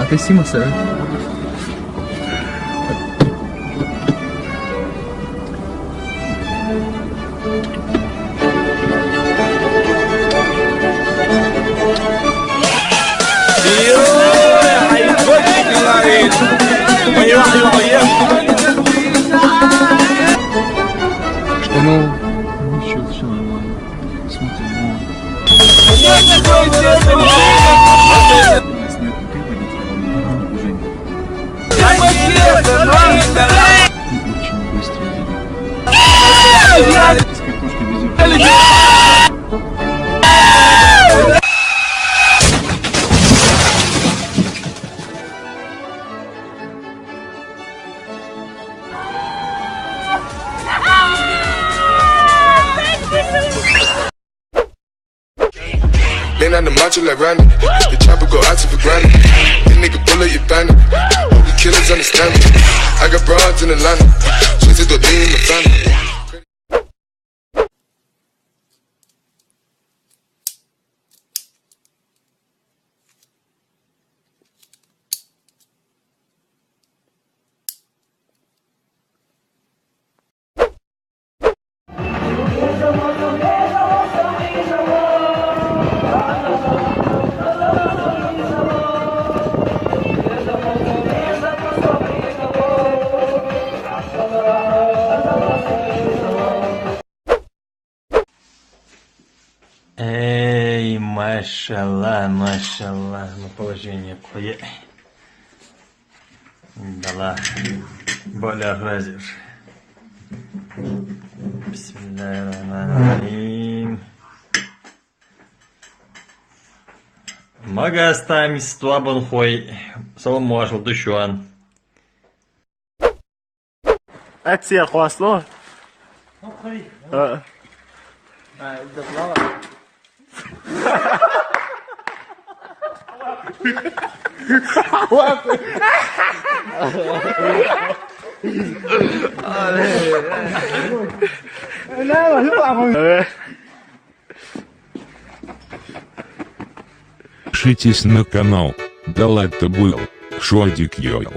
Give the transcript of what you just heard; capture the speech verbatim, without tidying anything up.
Até cima, será? Что нового? Ничего, все нормально. Смотрим, ну. У нас нет никаких водителей, ага, движения. Очень быстро едет. С картошкой везёт. Lean on the macho like Ronnie. The chopper go out to the granny. The nigga pull up your banner. All the killers understand me. I got broads in Atlanta. Twisted the lean in the family. Эй, машалла, машалла, ну положение кое. Дала. Боля хазир. Бисмиллахир-рахманир-рахим. Магастамис туабон хой. Салам машал душуан. Ацияр хвасло. Окей. А. А, да, плава. Подпишитесь на канал Далат Тобуэл Шодик Йойл.